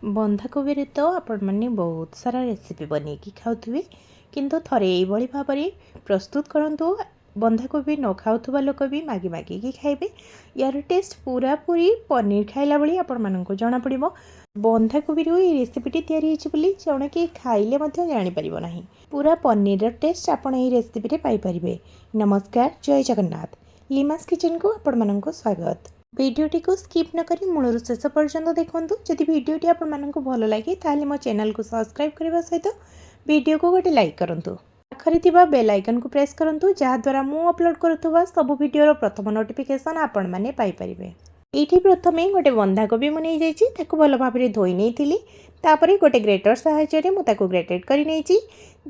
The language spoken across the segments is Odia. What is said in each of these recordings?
ବନ୍ଧାକୋବିରେ ତ ଆପଣମାନେ ବହୁତ ସାରା ରେସିପି ବନେଇକି ଖାଉଥିବେ, କିନ୍ତୁ ଥରେ ଏଇଭଳି ଭାବରେ ପ୍ରସ୍ତୁତ କରନ୍ତୁ, ବନ୍ଧାକୋବି ନ ଖାଉଥିବା ଲୋକ ବି ମାଗି ମାଗିକି ଖାଇବେ। ୟାର ଟେଷ୍ଟ ପୁରାପୁରି ପନିର ଖାଇଲା ଭଳି ଆପଣମାନଙ୍କୁ ଜଣାପଡ଼ିବ। ବନ୍ଧାକୋବିରୁ ଏଇ ରେସିପିଟି ତିଆରି ହେଇଛି ବୋଲି ଜଣେ କେହି ଖାଇଲେ ମଧ୍ୟ ଜାଣିପାରିବ ନାହିଁ। ପୁରା ପନିରର ଟେଷ୍ଟ ଆପଣ ଏଇ ରେସିପିରେ ପାଇପାରିବେ। ନମସ୍କାର, ଜୟ ଜଗନ୍ନାଥ। ଲିମାସ୍ କିଚେନକୁ ଆପଣମାନଙ୍କୁ ସ୍ୱାଗତ। ଭିଡ଼ିଓଟିକୁ ସ୍କିପ୍ ନ କରି ମୂଳରୁ ଶେଷ ପର୍ଯ୍ୟନ୍ତ ଦେଖନ୍ତୁ। ଯଦି ଭିଡ଼ିଓଟି ଆପଣମାନଙ୍କୁ ଭଲ ଲାଗେ, ତାହେଲେ ମୋ ଚ୍ୟାନେଲକୁ ସବସ୍କ୍ରାଇବ୍ କରିବା ସହିତ ଭିଡ଼ିଓକୁ ଗୋଟେ ଲାଇକ୍ କରନ୍ତୁ। ପାଖରେ ଥିବା ବେଲ୍ ଆଇକନ୍କୁ ପ୍ରେସ୍ କରନ୍ତୁ, ଯାହାଦ୍ୱାରା ମୁଁ ଅପଲୋଡ଼ କରୁଥିବା ସବୁ ଭିଡ଼ିଓର ପ୍ରଥମ ନୋଟିଫିକେସନ୍ ଆପଣମାନେ ପାଇପାରିବେ। ଏଇଠି ପ୍ରଥମେ ଗୋଟେ ବନ୍ଧାକୋବି ମୁଁ ନେଇଯାଇଛି। ତାକୁ ଭଲ ଭାବରେ ଧୋଇ ନେଇଥିଲି। ତାପରେ ଗୋଟେ ଗ୍ରେଟର ସାହାଯ୍ୟରେ ମୁଁ ତାକୁ ଗ୍ରେଟେଡ଼ କରି ନେଇଛି।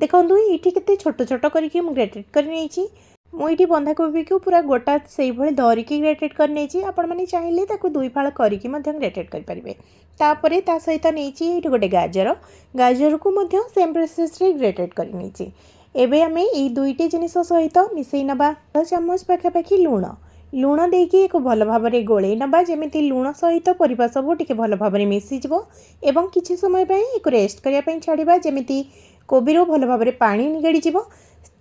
ଦେଖନ୍ତୁ, ଏଇଠି କେତେ ଛୋଟ ଛୋଟ କରିକି ମୁଁ ଗ୍ରେଟେଡ଼ କରି ନେଇଛି। ମୁଁ ଏଇଠି ବନ୍ଧାକୋବିକୁ ପୁରା ଗୋଟା ସେଇଭଳି ଧରିକି ଗ୍ରେଟେଡ଼ କରି ନେଇଛି। ଆପଣମାନେ ଚାହିଁଲେ ତାକୁ ଦୁଇ ଫାଳ କରିକି ମଧ୍ୟ ଗ୍ରେଟେଡ଼ କରିପାରିବେ। ତାପରେ ତା ସହିତ ନେଇଛି ଏଇଠି ଗୋଟେ ଗାଜର। ଗାଜରକୁ ମଧ୍ୟ ସେମ୍ ପ୍ରୋସେସ୍ରେ ଗ୍ରେଟେଡ଼ କରି ନେଇଛି। ଏବେ ଆମେ ଏଇ ଦୁଇଟି ଜିନିଷ ସହିତ ମିଶାଇ ନେବା 1 ଚାମଚ ପାଖାପାଖି ଲୁଣ। ଲୁଣ ଦେଇକି ଏକୁ ଭଲ ଭାବରେ ଗୋଳେଇ ନେବା, ଯେମିତି ଲୁଣ ସହିତ ପରିବା ସବୁ ଟିକେ ଭଲ ଭାବରେ ମିଶିଯିବ ଏବଂ କିଛି ସମୟ ପାଇଁ ଏକୁ ରେଷ୍ଟ କରିବା ପାଇଁ ଛାଡ଼ିବା, ଯେମିତି କୋବିରୁ ଭଲ ଭାବରେ ପାଣି ନିଗିଡ଼ିଯିବ।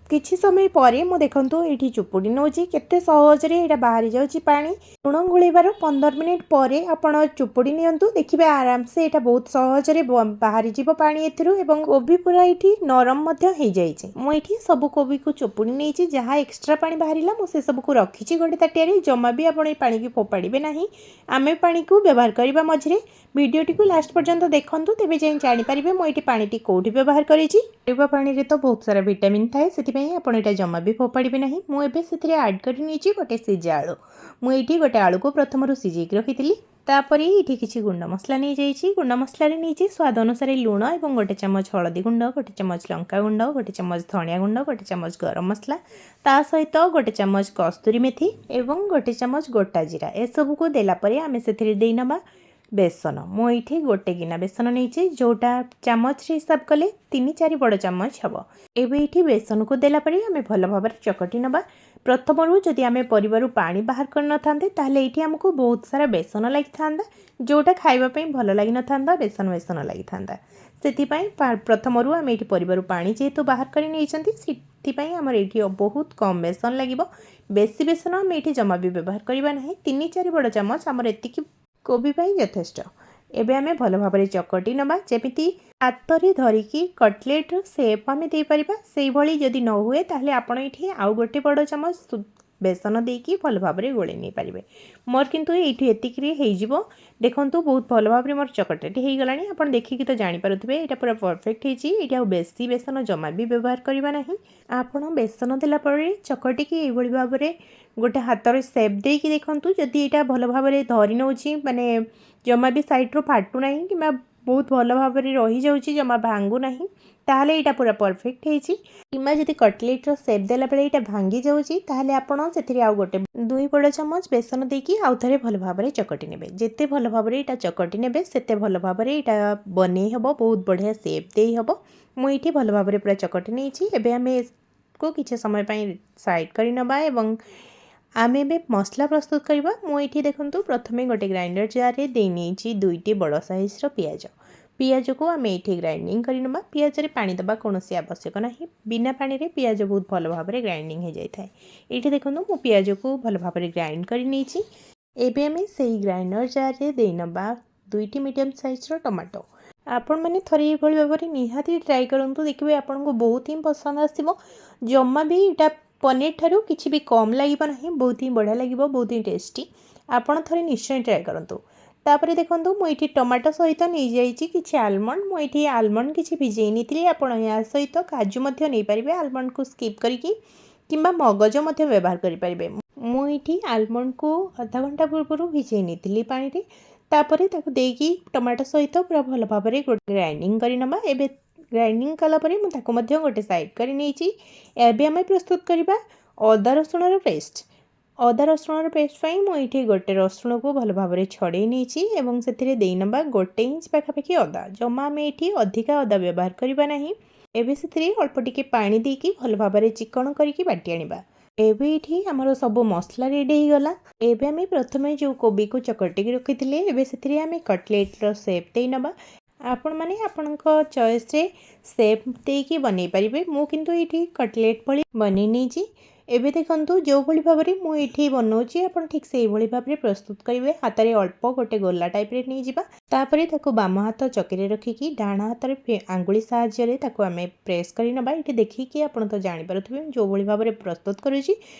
କିଛି ସମୟ ପରେ ମୁଁ ଦେଖନ୍ତୁ ଏଇଠି ଚୁପୁଡ଼ି ନେଉଛି, କେତେ ସହଜରେ ଏଇଟା ବାହାରି ଯାଉଛି ପାଣି। ଲୁଣ ଗୋଳେଇବାର 15 ମିନିଟ୍ ପରେ ଆପଣ ଚୁପୁଡ଼ି ନିଅନ୍ତୁ, ଦେଖିବେ ଆରାମସେ ଏଇଟା ବହୁତ ସହଜରେ ବାହାରିଯିବ ପାଣି ଏଥିରୁ ଏବଂ କୋବି ପୁରା ଏଇଠି ନରମ ମଧ୍ୟ ହେଇଯାଇଛି। ମୁଁ ଏଇଠି ସବୁ କୋବିକୁ ଚୁପୁଡ଼ି ନେଇଛି। ଯାହା ଏକ୍ସଟ୍ରା ପାଣି ବାହାରିଲା, ମୁଁ ସେସବୁକୁ ରଖିଛି ଗୋଟେ ତାଟିଆରେ। ଜମା ବି ଆପଣ ଏଇ ପାଣିକି ଫୋପାଡ଼ିବେ ନାହିଁ। ଆମେ ପାଣିକୁ ବ୍ୟବହାର କରିବା ମଝିରେ। ଭିଡ଼ିଓଟିକୁ ଲାଷ୍ଟ ପର୍ଯ୍ୟନ୍ତ ଦେଖନ୍ତୁ, ତେବେ ଯାଇ ଜାଣିପାରିବେ ମୁଁ ଏଇଠି ପାଣିଟି କେଉଁଠି ବ୍ୟବହାର କରିଛି। ପରିବା ପାଣିରେ ତ ବହୁତ ସାରା ଭିଟାମିନ୍ ଥାଏ, ସେଥିପାଇଁ ଆପଣ ଏଇଟା ଜମା ବି ଫୋପାଡ଼ିବେ ନାହିଁ। ମୁଁ ଏବେ ସେଥିରେ ଆଡ଼୍ କରି ନେଇଛି ଗୋଟେ ସିଝା ଆଳୁ। ମୁଁ ଏଇଠି ଗୋଟେ ଆଳୁକୁ ପ୍ରଥମରୁ ସିଝେଇକି ରଖିଥିଲି। ତାପରେ ଏଇଠି କିଛି ଗୁଣ୍ଡ ମସଲା ନେଇଯାଇଛି। ଗୁଣ୍ଡ ମସଲାରେ ନେଇଛି ସ୍ୱାଦ ଅନୁସାରେ ଲୁଣ ଏବଂ 1 ଚାମଚ ହଳଦୀ ଗୁଣ୍ଡ, 1 ଚାମଚ ଲଙ୍କା ଗୁଣ୍ଡ, 1 ଚାମଚ ଧନିଆ ଗୁଣ୍ଡ, 1 ଚାମଚ ଗରମ ମସଲା, ତା ସହିତ 1 ଚାମଚ କସ୍ତୁରୀ ମେଥି ଏବଂ 1 ଚାମଚ ଗୋଟା ଜିରା। ଏସବୁକୁ ଦେଲା ପରେ ଆମେ ସେଥିରେ ଦେଇନେବା ବେସନ। ମୁଁ ଏଇଠି ଗୋଟେ ଗିନା ବେସନ ନେଇଛି, ଯେଉଁଟା ଚାମଚରେ ହିସାବ କଲେ 3-4 ବଡ଼ ଚାମଚ ହେବ। ଏବେ ଏଇଠି ବେସନକୁ ଦେଲା ପରେ ଆମେ ଭଲ ଭାବରେ ଚକଟି ନେବା। ପ୍ରଥମରୁ ଯଦି ଆମେ ପରିବାରୁ ପାଣି ବାହାର କରିନଥାନ୍ତେ, ତାହେଲେ ଏଇଠି ଆମକୁ ବହୁତ ସାରା ବେସନ ଲାଗିଥାନ୍ତା, ଯେଉଁଟା ଖାଇବା ପାଇଁ ଭଲ ଲାଗିନଥାନ୍ତା, ବେସନ ବେସନ ଲାଗିଥାନ୍ତା। ସେଥିପାଇଁ ପ୍ରଥମରୁ ଆମେ ଏଇଠି ପରିବାରୁ ପାଣି ଯେହେତୁ ବାହାର କରି ନେଇଛନ୍ତି, ସେଥିପାଇଁ ଆମର ଏଇଠି ବହୁତ କମ୍ ବେସନ ଲାଗିବ। ବେଶୀ ବେସନ ଆମେ ଏଇଠି ଜମା ବି ବ୍ୟବହାର କରିବା ନାହିଁ। 3-4 ବଡ଼ ଚାମଚ ଆମର ଏତିକି କୋବି ପାଇଁ ଯଥେଷ୍ଟ। ଏବେ ଆମେ ଭଲ ଭାବରେ ଚକଟି ନେବା, ଯେମିତି ହାତରେ ଧରିକି କଟଲେଟ୍ର ସେପ୍ ଆମେ ଦେଇପାରିବା। ସେଇଭଳି ଯଦି ନ ହୁଏ, ତାହେଲେ ଆପଣ ଏଇଠି ଆଉ ଗୋଟେ ବଡ଼ ଚାମଚ ବେସନ ଦେଇକି ଭଲ ଭାବରେ ଗୋଳେଇ ନେଇପାରିବେ। ମୋର କିନ୍ତୁ ଏଇଠି ଏତିକିରେ ହେଇଯିବ। ଦେଖନ୍ତୁ, ବହୁତ ଭଲ ଭାବରେ ମୋର ଚକଟାଟି ହେଇଗଲାଣି। ଆପଣ ଦେଖିକି ତ ଜାଣିପାରୁଥିବେ, ଏଇଟା ପୁରା ପରଫେକ୍ଟ ହେଇଛି। ଏଇଠି ଆଉ ବେଶୀ ବେସନ ଜମା ବି ବ୍ୟବହାର କରିବା ନାହିଁ। ଆପଣ ବେସନ ଦେଲା ପରେ ଚକଟିକି ଏଇଭଳି ଭାବରେ ଗୋଟେ ହାତରେ ସେପ୍ ଦେଇକି ଦେଖନ୍ତୁ। ଯଦି ଏଇଟା ଭଲ ଭାବରେ ଧରି ନେଉଛି, ମାନେ ଜମା ବି ସାଇଡ଼ରୁ ଫାଟୁ ନାହିଁ କିମ୍ବା ବହୁତ ଭଲ ଭାବରେ ରହିଯାଉଛି, ଜମା ଭାଙ୍ଗୁ ନାହିଁ, ତାହେଲେ ଏଇଟା ପୁରା ପରଫେକ୍ଟ ହେଇଛି। କିମ୍ବା ଯଦି କଟଲେଟ୍ର ସେପ୍ ଦେଲା ବେଳେ ଏଇଟା ଭାଙ୍ଗି ଯାଉଛି, ତାହେଲେ ଆପଣ ସେଥିରେ ଆଉ ଗୋଟେ ଦୁଇ ବଡ଼ ଚାମଚ ବେସନ ଦେଇକି ଆଉ ଥରେ ଭଲ ଭାବରେ ଚକଟି ନେବେ। ଯେତେ ଭଲ ଭାବରେ ଏଇଟା ଚକଟି ନେବେ, ସେତେ ଭଲ ଭାବରେ ଏଇଟା ବନେଇ ହେବ, ବହୁତ ବଢ଼ିଆ ସେପ୍ ଦେଇ ହେବ। ମୁଁ ଏଇଠି ଭଲ ଭାବରେ ପୁରା ଚକଟି ନେଇଛି। ଏବେ ଆମେ ଏକୁ କିଛି ସମୟ ପାଇଁ ସାଇଡ଼୍ କରି ନେବା ଏବଂ ଆମେ ଏବେ ମସଲା ପ୍ରସ୍ତୁତ କରିବା। ମୁଁ ଏଇଠି ଦେଖନ୍ତୁ, ପ୍ରଥମେ ଗୋଟେ ଗ୍ରାଇଣ୍ଡର ଜାର୍ରେ ଦେଇ ନେଇଛି ଦୁଇଟି ବଡ଼ ସାଇଜ୍ର ପିଆଜ। ପିଆଜକୁ ଆମେ ଏଇଠି ଗ୍ରାଇଣ୍ଡିଙ୍ଗ କରିନେବା। ପିଆଜରେ ପାଣି ଦେବା କୌଣସି ଆବଶ୍ୟକ ନାହିଁ। ବିନା ପାଣିରେ ପିଆଜ ବହୁତ ଭଲ ଭାବରେ ଗ୍ରାଇଣ୍ଡିଙ୍ଗ ହେଇଯାଇଥାଏ। ଏଇଠି ଦେଖନ୍ତୁ, ମୁଁ ପିଆଜକୁ ଭଲ ଭାବରେ ଗ୍ରାଇଣ୍ଡ କରି ନେଇଛି। ଏବେ ଆମେ ସେଇ ଗ୍ରାଇଣ୍ଡର ଜାର୍ରେ ଦେଇନେବା ଦୁଇଟି ମିଡ଼ିୟମ୍ ସାଇଜ୍ର ଟମାଟୋ। ଆପଣମାନେ ଥରେ ଏଇଭଳି ଭାବରେ ନିହାତି ଟ୍ରାଏ କରନ୍ତୁ, ଦେଖିବେ ଆପଣଙ୍କୁ ବହୁତ ହିଁ ପସନ୍ଦ ଆସିବ। ଜମା ବି ଏଇଟା ପନିର ଠାରୁ କିଛି ବି କମ୍ ଲାଗିବ ନାହିଁ। ବହୁତ ହିଁ ବଢ଼ିଆ ଲାଗିବ, ବହୁତ ହିଁ ଟେଷ୍ଟି। ଆପଣ ଥରେ ନିଶ୍ଚୟ ଟ୍ରାଏ କରନ୍ତୁ। ତାପରେ ଦେଖନ୍ତୁ, ମୁଁ ଏଇଠି ଟମାଟୋ ସହିତ ନେଇଯାଇଛି କିଛି ଆଲମଣ୍ଡ। ମୁଁ ଏଇଠି ଆଲମଣ୍ଡ କିଛି ଭିଜେଇ ନେଇଥିଲି। ଆପଣ ଏହା ସହିତ କାଜୁ ମଧ୍ୟ ନେଇପାରିବେ ଆଲମଣ୍ଡକୁ ସ୍କିପ୍ କରିକି, କିମ୍ବା ମଗଜ ମଧ୍ୟ ବ୍ୟବହାର କରିପାରିବେ। ମୁଁ ଏଇଠି ଆଲମଣ୍ଡକୁ ଅଧା ଘଣ୍ଟା ପୂର୍ବରୁ ଭିଜେଇ ନେଇଥିଲି ପାଣିରେ। ତାପରେ ତାକୁ ଦେଇକି ଟମାଟୋ ସହିତ ପୁରା ଭଲ ଭାବରେ ଗୋଟେ ଗ୍ରାଇଣ୍ଡିଙ୍ଗ କରିନେବା। ଏବେ ଗ୍ରାଇଣ୍ଡିଙ୍ଗ କଲା ପରେ ମୁଁ ତାକୁ ମଧ୍ୟ ଗୋଟେ ସାଇଡ଼୍ କରି ନେଇଛି। ଏବେ ଆମେ ପ୍ରସ୍ତୁତ କରିବା ଅଦା ରସୁଣର ପେଷ୍ଟ। ଅଦା ରସୁଣର ପେଷ୍ଟ ପାଇଁ ମୁଁ ଏଇଠି ଗୋଟେ ରସୁଣକୁ ଭଲ ଭାବରେ ଛଡ଼େଇ ନେଇଛି ଏବଂ ସେଥିରେ ଦେଇନେବା 1 ଇଞ୍ଚ ପାଖାପାଖି ଅଦା। ଜମା ଆମେ ଏଇଠି ଅଧିକା ଅଦା ବ୍ୟବହାର କରିବା ନାହିଁ। ଏବେ ସେଥିରେ ଅଳ୍ପ ଟିକେ ପାଣି ଦେଇକି ଭଲ ଭାବରେ ଚିକଣ କରିକି ବାଟି ଆଣିବା। ଏବେ ଏଇଠି ଆମର ସବୁ ମସଲା ରେଡ଼ି ହେଇଗଲା। ଏବେ ଆମେ ପ୍ରଥମେ ଯେଉଁ କୋବିକୁ ଚକଟିକି ରଖିଥିଲେ, ଏବେ ସେଥିରେ ଆମେ କଟଲେଟ୍ର ସେପ୍ ଦେଇ ନେବା। ଆପଣମାନେ ଆପଣଙ୍କ ଚଏସ୍ରେ ସେପ୍ ଦେଇକି ବନେଇ ପାରିବେ। ମୁଁ କିନ୍ତୁ ଏଇଠି କଟଲେଟ୍ ଭଳି ବନେଇ ନେଇଛି। ଏବେ ଦେଖନ୍ତୁ, ଯେଉଁଭଳି ଭାବରେ ମୁଁ ଏଇଠି ବନାଉଛି, ଆପଣ ଠିକ୍ ସେଇଭଳି ଭାବରେ ପ୍ରସ୍ତୁତ କରିବେ। ହାତରେ ଅଳ୍ପ ଗୋଟେ ଗୋଲା ଟାଇପ୍ରେ ନେଇଯିବା। ତାପରେ ତାକୁ ବାମ ହାତ ଚକିରେ ରଖିକି ଡାହାଣ ହାତରେ ଆଙ୍ଗୁଳି ସାହାଯ୍ୟରେ ତାକୁ ଆମେ ପ୍ରେସ୍ କରି ନେବା। ଏଇଠି ଦେଖିକି ଆପଣ ତ ଜାଣିପାରୁଥିବେ, ଯେଉଁଭଳି ଭାବରେ ପ୍ରସ୍ତୁତ କରୁଛି,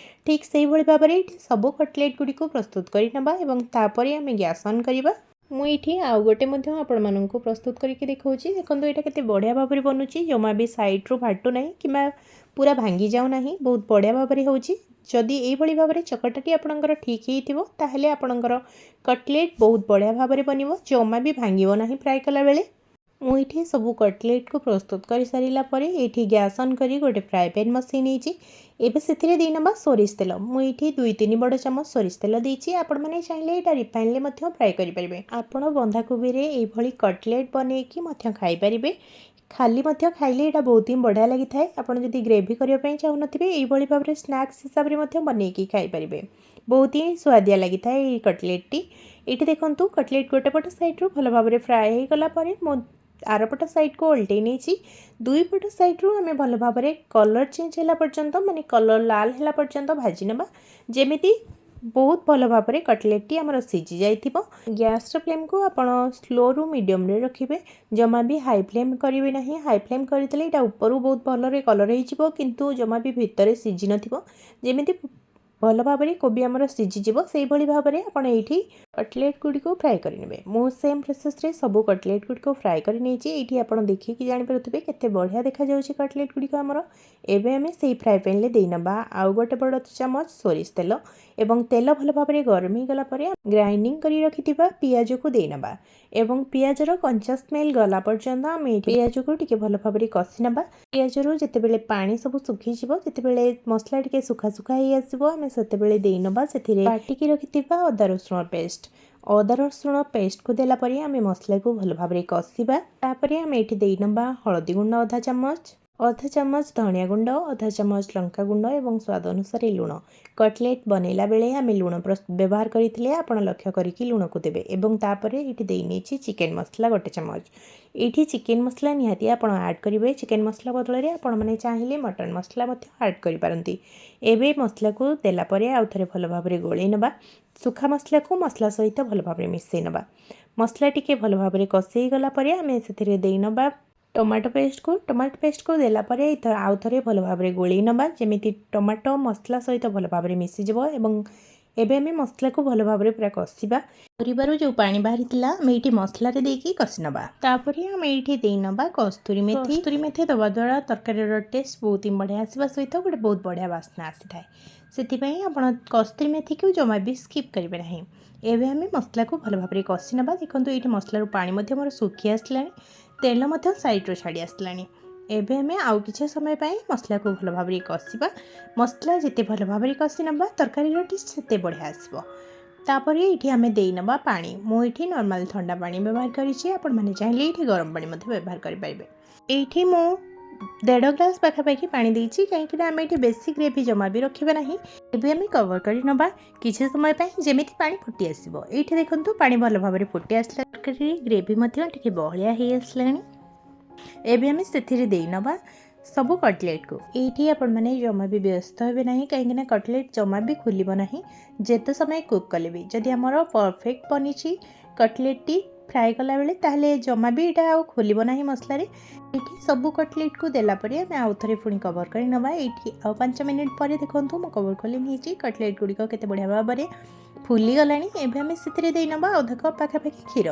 ଠିକ୍ ସେଇଭଳି ଭାବରେ ଏଇଠି ସବୁ କଟଲେଟ୍ ଗୁଡ଼ିକୁ ପ୍ରସ୍ତୁତ କରି ନେବା ଏବଂ ତାପରେ ଆମେ ଗ୍ୟାସ୍ ଅନ୍ କରିବା। ମୁଁ ଏଇଠି ଆଉ ଗୋଟେ ମଧ୍ୟ ଆପଣମାନଙ୍କୁ ପ୍ରସ୍ତୁତ କରିକି ଦେଖାଉଛି। ଦେଖନ୍ତୁ, ଏଇଟା କେତେ ବଢ଼ିଆ ଭାବରେ ବନୁଛି। ଜମା ବି ସାଇଡ଼୍ରୁ ଫାଟୁ ନାହିଁ କିମ୍ବା ପୁରା ଭାଙ୍ଗି ଯାଉନାହିଁ। ବହୁତ ବଢ଼ିଆ ଭାବରେ ହେଉଛି। ଯଦି ଏଇଭଳି ଭାବରେ ଚକଟାଟି ଆପଣଙ୍କର ଠିକ୍ ହେଇଥିବ, ତାହେଲେ ଆପଣଙ୍କର କଟଲେଟ୍ ବହୁତ ବଢ଼ିଆ ଭାବରେ ବନିବ, ଜମା ବି ଭାଙ୍ଗିବ ନାହିଁ ଫ୍ରାଏ କଲାବେଳେ। ମୁଁ ଏଇଠି ସବୁ କଟଲେଟ୍କୁ ପ୍ରସ୍ତୁତ କରିସାରିଲା ପରେ ଏଇଠି ଗ୍ୟାସ୍ ଅନ୍ କରି ଗୋଟେ ଫ୍ରାଏ ପ୍ୟାନ୍ ବସାଇ ନେଇଛି। ଏବେ ସେଥିରେ ଦେଇନେବା ସୋରିଷ ତେଲ। ମୁଁ ଏଇଠି 2-3 ବଡ଼ ଚାମଚ ସୋରିଷ ତେଲ ଦେଇଛି। ଆପଣମାନେ ଚାହିଁଲେ ଏଇଟା ରିଫାଇନ୍ରେ ମଧ୍ୟ ଫ୍ରାଏ କରିପାରିବେ। ଆପଣ ବନ୍ଧାକୋବିରେ ଏଇଭଳି କଟଲେଟ୍ ବନେଇକି ମଧ୍ୟ ଖାଇପାରିବେ। ଖାଲି ମଧ୍ୟ ଖାଇଲେ ଏଇଟା ବହୁତ ହିଁ ବଢ଼ିଆ ଲାଗିଥାଏ। ଆପଣ ଯଦି ଗ୍ରେଭି କରିବା ପାଇଁ ଚାହୁଁନଥିବେ, ଏଇଭଳି ଭାବରେ ସ୍ନାକ୍ସ ହିସାବରେ ମଧ୍ୟ ବନେଇକି ଖାଇପାରିବେ। ବହୁତ ହିଁ ସୁଆଦିଆ ଲାଗିଥାଏ ଏଇ କଟଲେଟ୍ଟି। ଏଇଠି ଦେଖନ୍ତୁ, କଟଲେଟ୍ ଗୋଟେ ପଟ ସାଇଡ଼୍ରୁ ଭଲ ଭାବରେ ଫ୍ରାଏ ହେଇଗଲା ପରେ ମୁଁ ଆରପଟ ସାଇଡ଼୍କୁ ଓଲଟେଇ ନେଇଛି। ଦୁଇ ପଟ ସାଇଡ଼୍ରୁ ଆମେ ଭଲ ଭାବରେ କଲର୍ ଚେଞ୍ଜ ହେଲା ପର୍ଯ୍ୟନ୍ତ, ମାନେ କଲର୍ ଲାଲ ହେଲା ପର୍ଯ୍ୟନ୍ତ ଭାଜି ନେବା, ଯେମିତି ବହୁତ ଭଲ ଭାବରେ କଟଲେଟ୍ଟି ଆମର ସିଝି ଯାଇଥିବ। ଗ୍ୟାସ୍ର ଫ୍ଲେମ୍କୁ ଆପଣ ସ୍ଲୋରୁ ମିଡ଼ିୟମ୍ରେ ରଖିବେ, ଜମା ବି ହାଇ ଫ୍ଲେମ୍ କରିବେ ନାହିଁ। ହାଇ ଫ୍ଲେମ୍ କରିଦେଲେ ଏଇଟା ଉପରୁ ବହୁତ ଭଲରେ କଲର୍ ହେଇଯିବ, କିନ୍ତୁ ଜମା ବି ଭିତରେ ସିଝି ନଥିବ। ଯେମିତି ଭଲ ଭାବରେ କୋବି ଆମର ସିଝିଯିବ, ସେଇଭଳି ଭାବରେ ଆପଣ ଏଇଠି କଟଲେଟ୍ ଗୁଡ଼ିକୁ ଫ୍ରାଏ କରିନେବେ। ମୁଁ ସେମ୍ ପ୍ରୋସେସ୍ରେ ସବୁ କଟଲେଟ୍ ଗୁଡ଼ିକୁ ଫ୍ରାଏ କରି ନେଇଛି। ଏଇଠି ଆପଣ ଦେଖିକି ଜାଣିପାରୁଥିବେ, କେତେ ବଢ଼ିଆ ଦେଖାଯାଉଛି କଟଲେଟ୍ ଗୁଡ଼ିକ ଆମର। ଏବେ ଆମେ ସେଇ ଫ୍ରାଏ ପ୍ୟାନ୍ରେ ଦେଇନେବା ଆଉ ଗୋଟେ ବଡ଼ ଚାମଚ ସୋରିଷ ତେଲ ଏବଂ ତେଲ ଭଲ ଭାବରେ ଗରମ ହେଇଗଲା ପରେ ଗ୍ରାଇଣ୍ଡିଙ୍ଗ କରି ରଖିଥିବା ପିଆଜକୁ ଦେଇନେବା ଏବଂ ପିଆଜର କଞ୍ଚା ସ୍ମେଲ୍ ଗଲା ପର୍ଯ୍ୟନ୍ତ ଆମେ ଏଇଠି ପିଆଜକୁ ଟିକେ ଭଲ ଭାବରେ କଷି ନେବା। ପିଆଜରୁ ଯେତେବେଳେ ପାଣି ସବୁ ଶୁଖିଯିବ, ଯେତେବେଳେ ମସଲା ଟିକେ ଶୁଖା ଶୁଖା ହେଇ ଆସିବ, ଆମେ ସେତେବେଳେ ଦେଇନେବା ସେଥିରେ ବାଟିକି ରଖିଥିବା ଅଦା ରସୁଣ ପେଷ୍ଟ। ଅଦା ରସୁଣ ପେଷ୍ଟକୁ ଦେଲା ପରେ ଆମେ ମସଲାକୁ ଭଲ ଭାବରେ କଷିବା। ତାପରେ ଆମେ ଏଇଠି ଦେଇନେବା ହଳଦୀ ଗୁଣ୍ଡ ଅଧା ଚାମଚ, ଅଧା ଚାମଚ ଧନିଆ ଗୁଣ୍ଡ, ଅଧା ଚାମଚ ଲଙ୍କା ଗୁଣ୍ଡ ଏବଂ ସ୍ୱାଦ ଅନୁସାରେ ଲୁଣ। କଟଲେଟ୍ ବନେଇଲା ବେଳେ ଆମେ ଲୁଣ ବ୍ୟବହାର କରିଥିଲେ, ଆପଣ ଲକ୍ଷ୍ୟ କରିକି ଲୁଣକୁ ଦେବେ। ଏବଂ ତାପରେ ଏଇଠି ଦେଇ ନେଇଛି ଚିକେନ୍ ମସଲା ଗୋଟେ ଚାମଚ। ଏଇଠି ଚିକେନ୍ ମସଲା ନିହାତି ଆପଣ ଆଡ଼୍ କରିବେ। ଚିକେନ୍ ମସଲା ବଦଳରେ ଆପଣମାନେ ଚାହିଁଲେ ମଟନ୍ ମସଲା ମଧ୍ୟ ଆଡ଼୍ କରିପାରନ୍ତି। ଏବେ ମସଲାକୁ ଦେଲା ପରେ ଆଉ ଥରେ ଭଲ ଭାବରେ ଗୋଳେଇ ନେବା। ଶୁଖା ମସଲାକୁ ମସଲା ସହିତ ଭଲ ଭାବରେ ମିଶାଇ ନେବା। ମସଲା ଟିକେ ଭଲ ଭାବରେ କଷି ହେଇଗଲା ପରେ ଆମେ ସେଥିରେ ଦେଇନେବା ଟମାଟୋ ପେଷ୍ଟକୁ। ଟମାଟୋ ପେଷ୍ଟକୁ ଦେଲା ପରେ ଆଉ ଥରେ ଭଲ ଭାବରେ ଗୋଳେଇ ନେବା, ଯେମିତି ଟମାଟୋ ମସଲା ସହିତ ଭଲ ଭାବରେ ମିଶିଯିବ। ଏବଂ ଏବେ ଆମେ ମସଲାକୁ ଭଲ ଭାବରେ ପୁରା କଷିବା। ପରିବାରୁ ଯେଉଁ ପାଣି ବାହାରିଥିଲା, ଆମେ ଏଇଠି ମସଲାରେ ଦେଇକି କଷି ନେବା। ତାପରେ ଆମେ ଏଇଠି ଦେଇନେବା କସ୍ତୁରୀ ମେଥି। କସ୍ତୁରୀ ମେଥି ଦେବା ଦ୍ୱାରା ତରକାରୀର ଟେଷ୍ଟ ବହୁତ ହିଁ ବଢ଼ିଆ ଆସିବା ସହିତ ଗୋଟେ ବହୁତ ବଢ଼ିଆ ବାସ୍ନା ଆସିଥାଏ। ସେଥିପାଇଁ ଆପଣ କସ୍ତୁରୀ ମେଥିକୁ ଜମା ବି ସ୍କିପ୍ କରିବେ ନାହିଁ। ଏବେ ଆମେ ମସଲାକୁ ଭଲ ଭାବରେ କଷି ନେବା। ଦେଖନ୍ତୁ, ଏଇଠି ମସଲାରୁ ପାଣି ମଧ୍ୟ ମୋର ଶୁଖି ଆସିଲାଣି, ତେଲ ମଧ୍ୟ ସାଇଡ଼ରୁ ଛାଡ଼ି ଆସିଲାଣି। ଏବେ ଆମେ ଆଉ କିଛି ସମୟ ପାଇଁ ମସଲାକୁ ଭଲ ଭାବରେ କଷିବା। ମସଲା ଯେତେ ଭଲ ଭାବରେ କଷି ନେବା, ତରକାରୀର ଟେଷ୍ଟ ସେତେ ବଢ଼ିଆ ଆସିବ। ତାପରେ ଏଇଠି ଆମେ ଦେଇନେବା ପାଣି। ମୁଁ ଏଇଠି ନର୍ମାଲ୍ ଥଣ୍ଡା ପାଣି ବ୍ୟବହାର କରିଛି। ଆପଣମାନେ ଚାହିଁଲେ ଏଇଠି ଗରମ ପାଣି ମଧ୍ୟ ବ୍ୟବହାର କରିପାରିବେ। ଏଇଠି ମୁଁ ଦେଢ଼ ଗ୍ଲାସ୍ ପାଖାପାଖି ପାଣି ଦେଇଛି, କାହିଁକିନା ଆମେ ଏଇଠି ବେଶୀ ଗ୍ରେଭି ଜମା ବି ରଖିବା ନାହିଁ। ଏବେ ଆମେ କଭର୍ କରି ନେବା କିଛି ସମୟ ପାଇଁ, ଯେମିତି ପାଣି ଫୁଟି ଆସିବ। ଏଇଠି ଦେଖନ୍ତୁ, ପାଣି ଭଲ ଭାବରେ ଫୁଟି ଆସିଲା, ତରକାରୀରେ ଗ୍ରେଭି ମଧ୍ୟ ଟିକେ ବହଳିଆ ହେଇ ଆସିଲାଣି। ଏବେ ଆମେ ସେଥିରେ ଦେଇନେବା ସବୁ କଟଲେଟ୍କୁ। ଏଇଠି ଆପଣମାନେ ଜମା ବି ବ୍ୟସ୍ତ ହେବେ ନାହିଁ, କାହିଁକିନା କଟଲେଟ୍ ଜମା ବି ଖୋଲିବ ନାହିଁ ଯେତେ ସମୟ କୁକ୍ କଲେ ବି। ଯଦି ଆମର ପରଫେକ୍ଟ ବନିଛି କଟଲେଟ୍ଟି ଫ୍ରାଏ କଲାବେଳେ, ତାହେଲେ ଜମା ବି ଏଇଟା ଆଉ ଖୋଲିବ ନାହିଁ ମସଲାରେ। ଏଇଠି ସବୁ କଟଲେଟ୍କୁ ଦେଲା ପରେ ଆମେ ଆଉ ଥରେ ପୁଣି କଭର୍ କରି ନେବା। ଏଇଠି ଆଉ 5 ମିନିଟ୍ ପରେ ଦେଖନ୍ତୁ, ମୁଁ କଭର୍ ଖୋଲି ନେଇଛି। କଟଲେଟ୍ ଗୁଡ଼ିକ କେତେ ବଢ଼ିଆ ଭାବରେ ଫୁଲିଗଲାଣି। ଏବେ ଆମେ ସେଥିରେ ଦେଇନେବା ଅଧ କପ୍ ପାଖାପାଖି କ୍ଷୀର।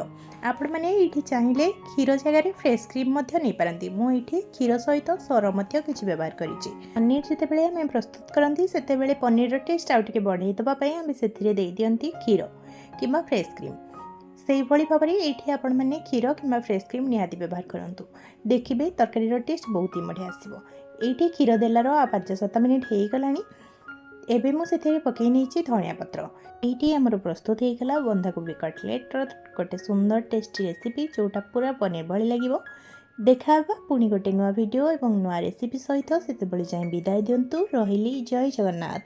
ଆପଣମାନେ ଏଇଠି ଚାହିଁଲେ କ୍ଷୀର ଜାଗାରେ ଫ୍ରେଶ୍ କ୍ରିମ୍ ମଧ୍ୟ ନେଇପାରନ୍ତି। ମୁଁ ଏଇଠି କ୍ଷୀର ସହିତ ସର ମଧ୍ୟ କିଛି ବ୍ୟବହାର କରିଛି। ପନିର ଯେତେବେଳେ ଆମେ ପ୍ରସ୍ତୁତ କରନ୍ତି, ସେତେବେଳେ ପନିରର ଟେଷ୍ଟ ଆଉ ଟିକେ ବଢ଼େଇ ଦେବା ପାଇଁ ଆମେ ସେଥିରେ ଦେଇଦିଅନ୍ତି କ୍ଷୀର କିମ୍ବା ଫ୍ରେଶ୍ କ୍ରିମ୍। ସେଇଭଳି ଭାବରେ ଏଇଠି ଆପଣମାନେ କ୍ଷୀର କିମ୍ବା ଫ୍ରେଶ୍ କ୍ରିମ୍ ନିହାତି ବ୍ୟବହାର କରନ୍ତୁ। ଦେଖିବେ, ତରକାରୀର ଟେଷ୍ଟ ବହୁତ ହିଁ ବଢ଼ିଆ ଆସିବ। ଏଇଠି କ୍ଷୀର ଦେଲାର ଆଉ 5-7 ମିନିଟ୍ ହେଇଗଲାଣି। ଏବେ ମୁଁ ସେଥିରେ ପକାଇ ନେଇଛି ଧନିଆ ପତ୍ର। ଏଇଠି ଆମର ପ୍ରସ୍ତୁତ ହେଇଗଲା ବନ୍ଧାକୋବି କଟଲେଟ୍ର ଗୋଟେ ସୁନ୍ଦର ଟେଷ୍ଟି ରେସିପି, ଯେଉଁଟା ପୁରା ପନିର ଭଳି ଲାଗିବ। ଦେଖା ହେବା ପୁଣି ଗୋଟେ ନୂଆ ଭିଡ଼ିଓ ଏବଂ ନୂଆ ରେସିପି ସହିତ। ସେତେବେଳେ ଯାଏଁ ବିଦାୟ ଦିଅନ୍ତୁ। ରହିଲି, ଜୟ ଜଗନ୍ନାଥ।